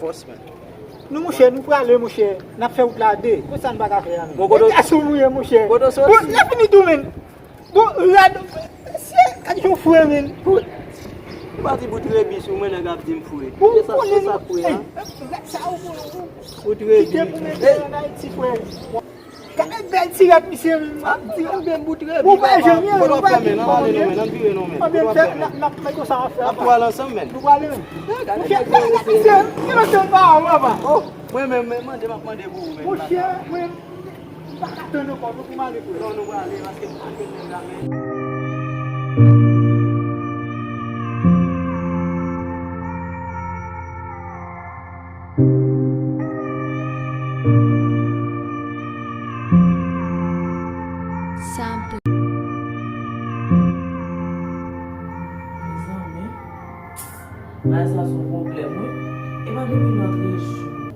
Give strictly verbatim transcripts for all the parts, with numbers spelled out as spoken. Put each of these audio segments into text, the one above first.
Bòs, men. Nou, monchè, nou prale, monchè. N ap fè wout la de. Konsa n pa ka fè a, men. Bon, kote w, e sou mouye, monchè. Kote w soti? Bon, n ap fini tou, men. Bon, rad, mesye, gade yon fre, men. Ou pa di bout rebi sou mwen, nèg ap di m fre. Bon, se sa, se sa fre a. Ey, rad sa ou, ou, ou, ou kite pou mete ann Ayiti, frè. Gade bèl ti rad misye, men. Ap di ou gen bout rebi. Ou pa janm, ou pa janm. Ann ale non, men, ann vire non, men. Ann fè, n ap, n ap, men konsa w ap fè. N ap pral ansanm, men. Nou prale, men. Monchè, gade misye, ki lòt se pa ou, papa. Oh, mwen menm, men, mande, m ap mande pou ou, men. Monchè, mwen, m pa ka tann ankò, nou pou m ale, frè. Non, nou prale, paske m pa jwenn nèg la, men. Sample. Mezanmi, bagay sa se yon pwoblèm, wi. E pa depi lòt jou.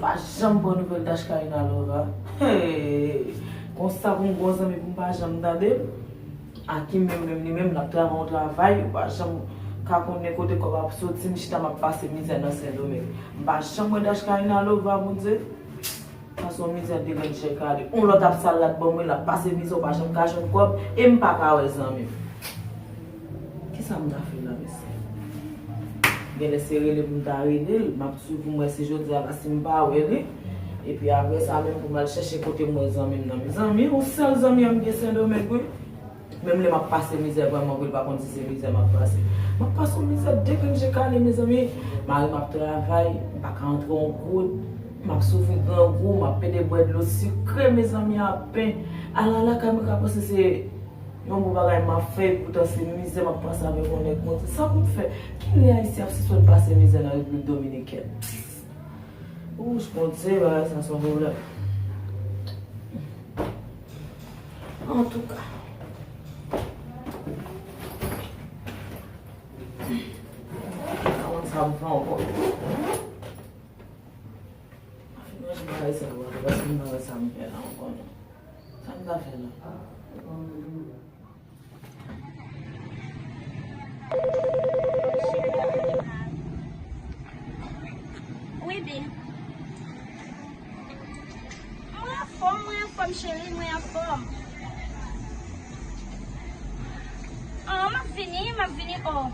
Pa janm pran nouvèl Dashkarina Lova. Hey! Konsa pou m gon zanmi pou m pa janm tande l. Aki menm, menm li menm, l ap travay yon travay, ou pa janm ka konnen kote kòb ap soti, m chita m ap pase mizè nan Sendomeng. M pa janm wè Dashkarina Lova, Bondye. Sa se yon mizè degrennche kale. Yon lòt ap sal la ban mwen, l ap pase mizè, ou pa janm ka jwenn kòb, e m pa ka wè zanmi m. Kisa m ta fè la, mesye? Genlè se rele pou m ta rele l, m ap swiv pou m wè si jodi a la, si m pa wè li. Epi apre sa menm pou m al chèche kote m wè zanmi m nan. Mezanmi, yon sèl zanmi an m gen Sendomeng, wi. Menm lè m ap pase mizè vrèman vre, l pa konn si se mizè m ap pase. M ap pase yon mizè degrennche kale, mezanmi. Mari m ap travay, m pa ka antre yon goud. M ap soufri grangou, m ap pede bwè dlo sikre, mezanmi, a pen. Ala lakay mwen ka panse se yon bon bagay m ap fè, epoutan se mizè m ap pase avèk yon nèg, Bondye. Sa pou m fè? Kilè Ayisyen ap sispann pase mizè nan Repiblik Dominikèn? Ouch, Bondye, bagay sa se yon pwoblèm. Antouka. Pa konn sa pou m fè ankò. M ap fin manje bagay sa yo, paske m pa wè sa m fè la ankò non. Sa m ta fè la? Wi, Bi. Mwen anfòm, mwen anfòm, cheri, mwen anfòm. Ah, m ap vini, m ap vini, oh.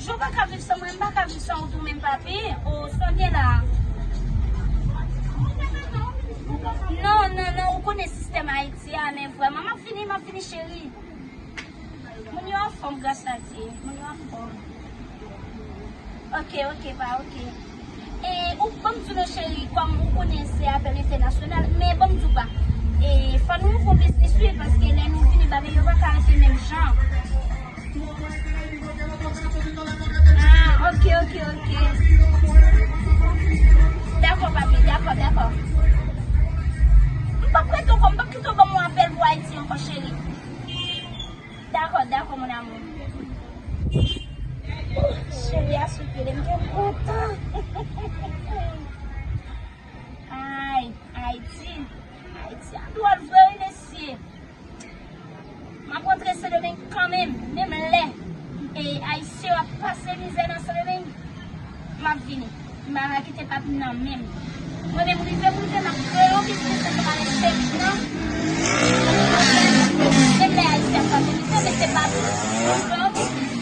Jan w pa ka viv san mwen, m pa ka viv san ou tou menm, papi. Oh, sa w gen la? Non, non, non, ou konnen sistèm Ayiti a, men vrèman, m ap vini, m ap vini, cheri. Moun yo anfòm, gras a Dye. Moun yo anfòm. Ok, ok, pa ok. E, ou, ban m di w non, cheri, kòm ou konnen se apèl entènasyonal, men ban m di w pa. E, fò nou fè yon biznis, wi, paske lè nou vini, bagay yo pa ka rete menm jan. Ah, ok, ok, ok. Dakò, papi, dakò, dakò. M p ap rete ankò, m p ap kite w ban m yon apèl pou Ayiti ankò, cheri. Dakò, dakò, mon amour. Cheri a sou pye, m te kontan. Ay, Ayiti. Ayiti a dwòl vre, wi, mesye. M ap rantre Sendomeng kanmenm, menm lè e Ayisyen yo ap pase mizè nan Sendomeng. M ap vini. M pa ka kite papi m nan men m. Mwen menm rive m rive, m ap kreye yon biznis, m pral envesti nan. Menm lè Ayisyen ap pase mizè, men se papi m. M kreye yon biznis.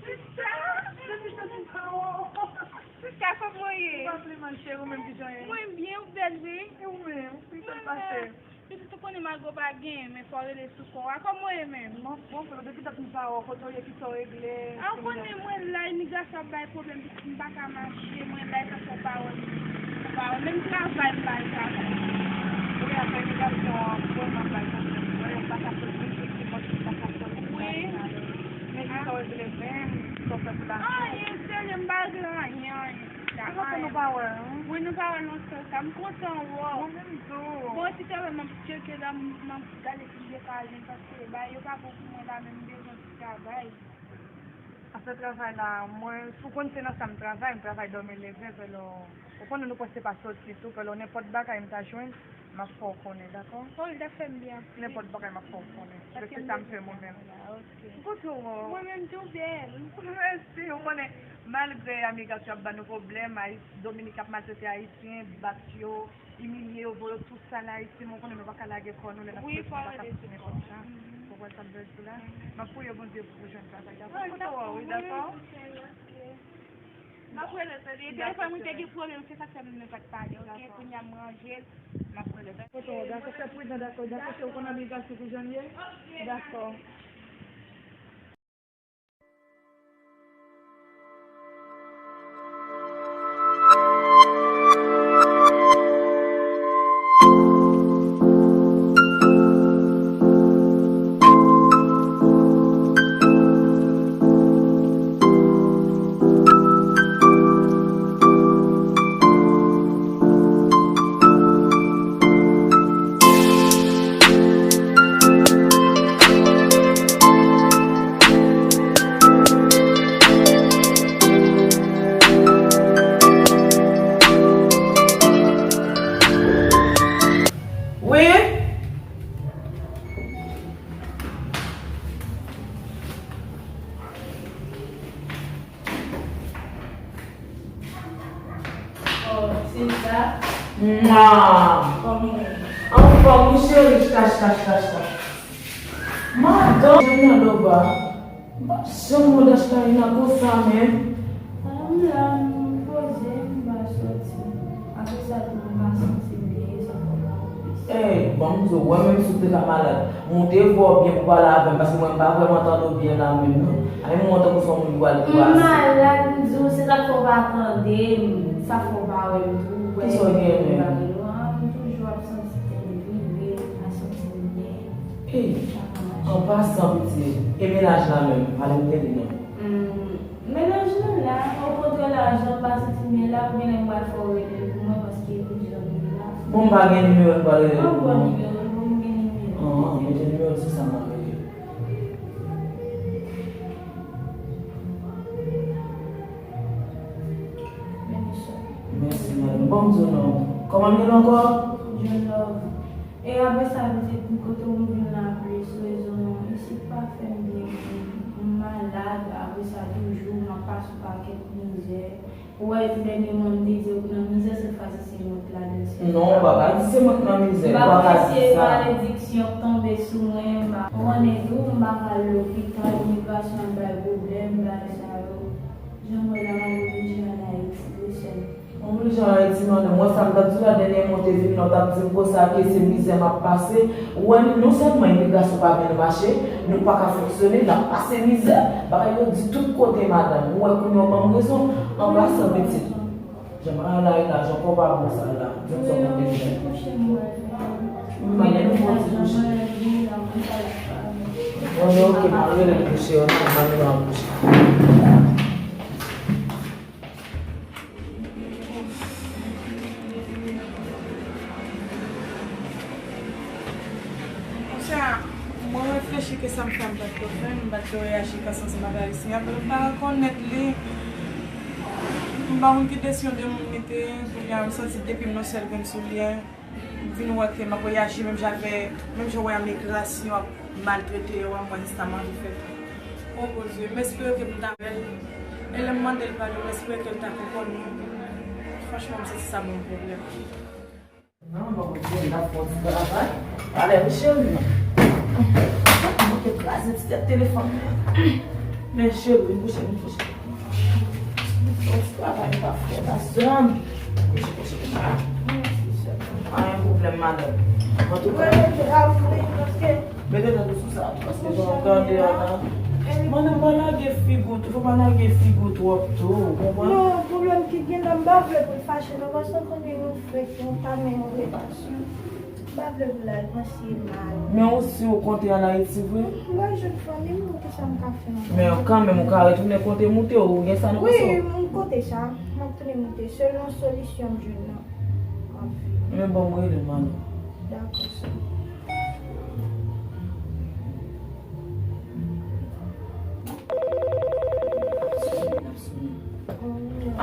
Sista, depi sa ti pa wè w. Sista, kòman w ye? M pa pi mal, cheri, ou menm ki jan w ye? Mwen byen, ou bèl, wi. E ou menm? Ki sa k pase? Pitit ou konnen malgre w pa genyen, men fò w rele sou kò w a. Kòman w ye menm? M anfòm, frè, depi dat m pa wè w, kote w ye, kisa w regle? A, ou konnen mwen la, imigrasyon ap bay pwoblèm, pitit m pa ka mache, mwen la, e sa fè w pa wè m. Ou pa wè, menm travay m pa al travay. Wi, afè imigrasyon an vrèman bay pwoblèm, frè, m pa ka sòti, m pa ka sòti. Men ki sa w regle ven, sa w fè pou la. Anyen, serye, m pa regle anyen, anyen. Sa fè nou pa wè, non? Wi, nou pa wè non, sè sa. M kontan wè w. Mwen menm tou. Bon, si te wè, m ap tcheke la, m, m ap gade si m te ka jwenn, paske bagay yo pa bon pou mwen la, men m bezwen ti travay. Afè travay la, mwen, si w konn se nan sa m travay, m travay dòmi leve, vè lò, ou konnen nou prèske pa soti tou, vè lò nenpòt bagay m ta jwenn, m ap fè w konnen, dakò? Oh, li ta fè m byen anpil. Nenpòt bagay m ap fè w konnen. Paske se sa m fè mwen menm. Ok. M kontan wè w. Mwen menm tou bèl. Mèsi, ou konnen, malgre emigrasyon ap ban nou pwoblèm, Ayis-, Dominik ap maltrete Ayisyen, bat yo, imilye yo, voye tout sa nan Ayiti, men w konnen nou pa ka lage kò nou lè n ap soti, nou pa ka soti nenpòt jan. Ou konprann sa m vle di w la? M ap priye Bondye pou w jwenn travay, dakò? M kontan wè w, wi, dakò? M ap rele sèl. E telefòn mwen te gen pwoblèm, se sa k fè m pa t pale, ok? Kounye a m ranje l, m ap rele sèl. Foto, dakò, fè pridan, dakò, dakò, se ou konn amiga si pou jan l ye? Dakò. Wi? Oh, César. Mwa! Kòman w ye? Anfòm, wi, cheri. Chita, chita, chita, chita. Madanm, Janina Lova. M pa janm wè Dachta Ina konsa, menm. Ah, m la, m poze, m pa soti. Apre sa tou, m pa santi m byen, sa fè m pa anvi. Ey, ban m di w, wè menm si w te ka malad, mwen te vè w byen pou pale avè m, paske mwen m pa vrèman tande w byen la menm non. A menm mwen tankou se yon moun ki pral kraze. M malad, m di w, se sa k fè w pa tande m, sa k fè w pa wè m tou, wè m pa gen lwa, m toujou ap santi tèt gripe, m pa santi m byen. Ey, an pasan, pitit, e mennaj la menm, pale m de li non. Hmm, mennaj lan la, okontrè la, jan m pa santi m byen la, ou genlè m pral fè w rele l pou mwen, paske li janm vin la. Bon, m pa gen nimewo l, m pral rele l pou mwen. An, bon, nimewo l, bon, m gen nimewo l. An, an, mete nimewo l sou sa, m ap rele l. Mèsi, madanm. Ban m di w non. Kòman m rele ankò? John Love. E apre sa, pitit, kote w vin la plis, rezon isit pa fè m byen, m malad, apre sa toujou, m ap pase yon pakèt mizè. Ou wè, dènyèman, m te di w nan mizè, sèl fwa si se mwen k ladan l, sèl. Non, papa, di se mwen k nan mizè, ou pa ka di sa. M ap eseye malediksyon k tonbe sou mwen, m pa konnen tou, m pa ka al lopital, imigrasyon ap bay pwoblèm, bagay sa yo. Jan m wè la, m ap oblije al Ayiti, wi, sè m. Oblije al Ayiti, madanm. Mwen, sa m t ap di w la, dènyèman w te vin la, w t ap di m konsa ke se mizè m ap pase. Ou wè, non sèlman imigrasyon pa vin mache, nou pa ka fonksyone, n ap pase mizè. Bagay yo di tout kote, madanm. Ou wè, kounye a w ban m rezon. An pasan, pitit. Jan m al la, lajan kò pa bon sa la. Di m sa w konte fè. M mande nou fè yon ti kouche. Bon, ok, m ap rele l kouche, ok, m ap rele l kouche. Konsa, mwen reflechi ke sa m fè a m pa t dwe fè, m pa t dwe reyaji konsa ansanm avèk Ayisyen an, paske m pa rekonèt li. M pa konn ki desizyon de moun li te, kounye a m santi depi m nan sèl grenn soulye, m vin wè ke m ap reyaji menm jan avè, menm jan w wè imigrasyon ap maltrete yo a, mwen sa m anvi fè tou. O Bondye, m espere ke m ta wè l. E lè m mande l padon, m espere ke l ta konprann mwen. Franchman, m santi sa ban m pwoblèm. Non, bon, Bondye, m ap fè yon ti travay. Ale, wi, cheri. Mwen te kraze ti tèt telefòn nan. Men, cheri, vin kouche, vin kouche. Yon ti travay m pa fè la, sè m. Kouche, kouche, kouche. Pa gen pwoblèm, madanm. Antouka, mete tèt ou sou sa, paske jan w tande a la. Madanm, pa lage figi w tou, fò pa lage figi w twòp tou, ou konprann? Non, pwoblèm ki gen la, m pa vle pou l fache, non, paske m konnen yon frè ki yon pa men yon relasyon. M pa vle pou l al panse mal. Men ou si ou konte ann Ayiti vre? M pral jwenn fanmi m, poukisa m ka fè anyen? Men kanmenm, ou ka retounen kote m ou te, ou gen sa nan panse w? Wi, m konte sa. M ap tounen m ou te. Selon solisyon m jwenn nan, m ap vini. Men ban m rele m alò. Dakò, sè.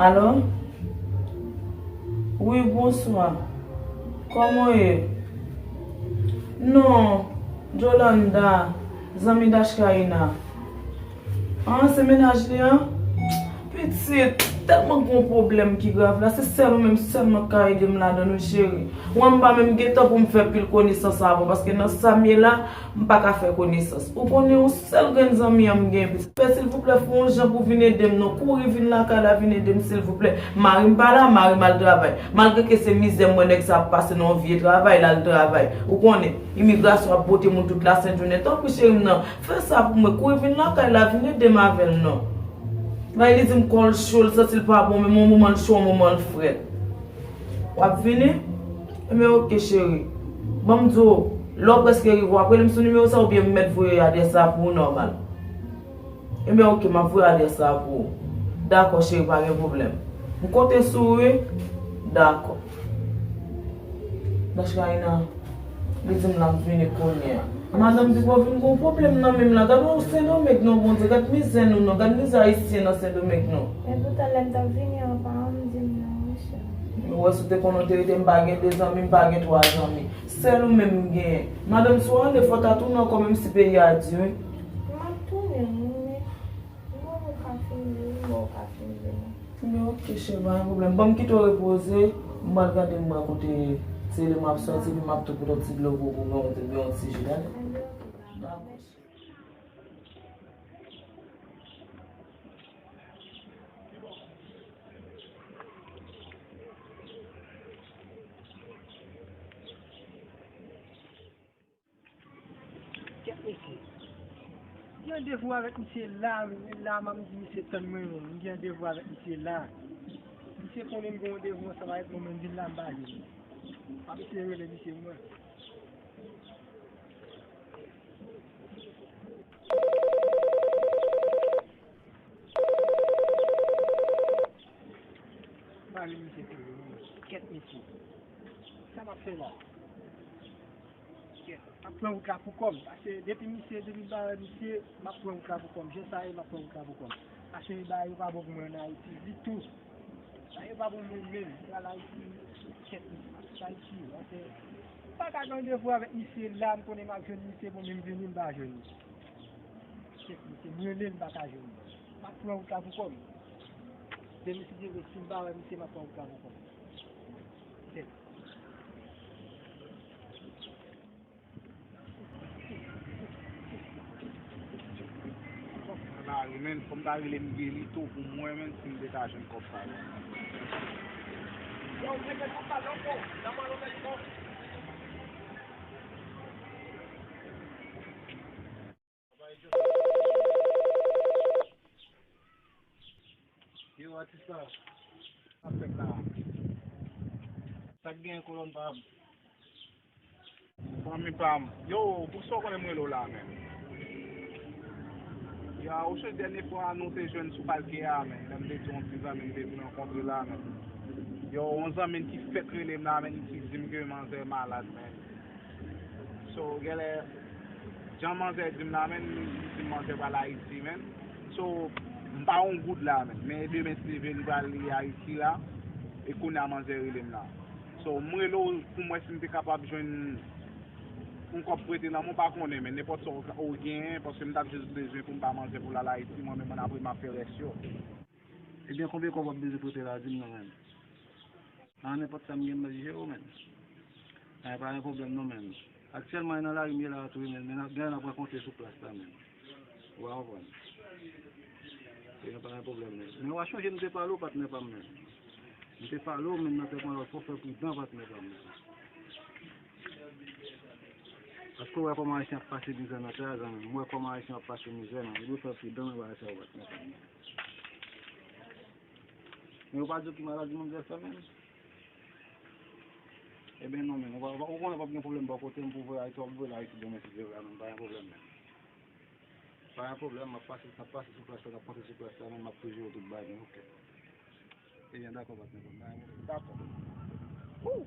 Alo? Wi, bonswa. Kòman w ye? Non, Jolanda, zanmi Dashkaina. An, se mennaj li an? Pitit, tèlman gon pwoblèm ki grav la, se sèl ou menm sèlman k ka ede m ladan l wi cheri. Mwen m pa menm gen tan pou m fè pil konesans avè w, paske nan sa m ye la, m pa ka fè konesans. Ou konnen yon sèl grenn zanmi an m gen, pitit. Pè, silvouplè, fè yon jan pou vin ede m non. Kouri vin lakay la, vin ede m, silvouplè. Mari m pa la, mari m al travay. Malgre ke se mizè m wè nèg sa ap pase nan yon vye travay, l al travay. Ou konnen, imigrasyon ap pote moun tout lasent jounen. Tanpri, cheri m nan, fè sa pou mwen. Kouri vin lakay la, vin ede m avè l non. Bay li di m kò l cho, l santi l pa bon, men yon moman l cho, yon moman l frèt. W ap vini? Enben, oke, cheri. Ban m di w, lè w prèske rive, w ap rele m sou nimewo sa a oubyen m mèt voye adrès la pou ou nòmal? Enben, oke, m ap voye adrès la pou ou. Dakò, cheri, pa gen pwoblèm. M konte sou ou, wi. Dakò. Dashkaina, li di m l ap vini kounye a. Madanm Pipo vin gon pwoblèm nan men m la. Gad yon Sendomeng non, Bondye. Gad mizè nou non. Gad mizè Ayisyen nan Sendomeng non. Men poutan lè m t ap vini an, paran m di m non, monchè. Ou wè, si w te konnen w te rete, m pa gen de zanmi, m pa gen twa zanmi. Sèl ou menm m genyen. Madanm, si w ale, fò w ta tounen ankò, menm si peyi a di, wi. M ap tounen, wi, men m wè ou ka fin vini, m wè ou ka fin vini. Men oke, cheri, pa gen pwoblèm. Ban m kite w repoze, m pral gade m wè kote se lè m ap sòti, epi m ap tou pote yon ti dlo pou ou, pou w bwè yon ti, bwè yon ti ji, tande? Dakò. Kèt mesye. M gen randevou avèk misye la, la m ap di misye tann mwen, m gen randevou avèk misye la. Misye konnen m gen randevou ansanm avèk mwen, men m vin la m pa jwenn li. M ap eseye rele misye mwen. Pale misye tou, kèt mesye. Sa m ap fè la? Kèt, m ap pran wout la pou kò m. Paske depi misye, depi m pa wè misye, m ap pran wout la pou kò m. Jan sa ye, m ap pran wout la pou kò m. Paske bagay yo pa bon pou mwen ann Ayiti ditou. Bagay yo pa bon pou mwen menm. M pral Ayiti, kèt mesye, m ap kite Ayiti. Paske m pa ka gen randevou avèk misye la, m konnen m ap jwenn misye, bon, men m vini, m pa jwenn li. Kèt mesye, m rele l, m pa ka jwenn li. M ap pran wout la pou kò m. Demen si Dye vle, si m pa wè misye, m ap pran wout la pou kò m. Kèt. Nan lari, men, fò m ta rele Miguelito pou m wè, men, si m te ka jwenn kòb sa yo. Yo, atis la, sa k fèt la? Sa k gen, kolòn pa m? Fanmi pa m. Yo, pou sa w konnen m rele w la menm. Ya, ou se dènye fwa nou te jwenn sou palke a, men, lè m te di yon ti zanmi m te vin rankontre la, men. Yo, yon zanmi m ki fèk rele m la, men, ki di m ke manzè malad, men. So, genlè, jan manzè di m la, men, li di m manzè pral Ayiti, men. So, m pa yon goud la, men. Men demen si Dye vle, li pral li Ayiti la. E kounye a manzè rele m la. So, m rele w pou m wè si m te kapab jwenn yon kòb prete nan men w, m pa konnen, men nenpòt sa w, w genyen, paske m t ap jis bezwen pou m ba manzè pou l al Ayiti, mwen menm, ann apre m ap fè rès yo. Ebyen, konbyen kòb w ap bezwen prete la, di m non, men. Nan nenpòt sa m gen, m ap jere w, men. Ay, pa gen pwoblèm non, men. Aktyèlman, e nan lari m ye la a tou, men, men gen lè n ap rankontre sou plas la, men. Ou pa konprann? Ebyen, pa gen pwoblèm, men. Men w a chonje m te pale w, patnè pa m, men. M te pale w, men nan tèt mwen, fò w fè pridan, patnè pa m, men. Paske w wè kòman Ayisyen ap pase mizè nan tè a, zanmi m. M wè kòman Ayisyen ap pase mizè, men. Ou dwe fè pridan nan bagay sa yo, patnè pa m, men. Men yo pa di w ki maladi manzè fè, men. Ebyen non, men, ou pa, ou konnen w ap gen pwoblèm bò kote m pou voye Ayiti, w ap voye l Ayiti demen si Dye vle, men pa gen pwoblèm, men. Pa gen pwoblèm, m ap pase, m ap pase sou plas la, n ap pase sou plas la, men m ap toujou tout bagay, men, oke. Ebyen, dakò, patnè, pa gen pwoblèm. Dakò. Woo!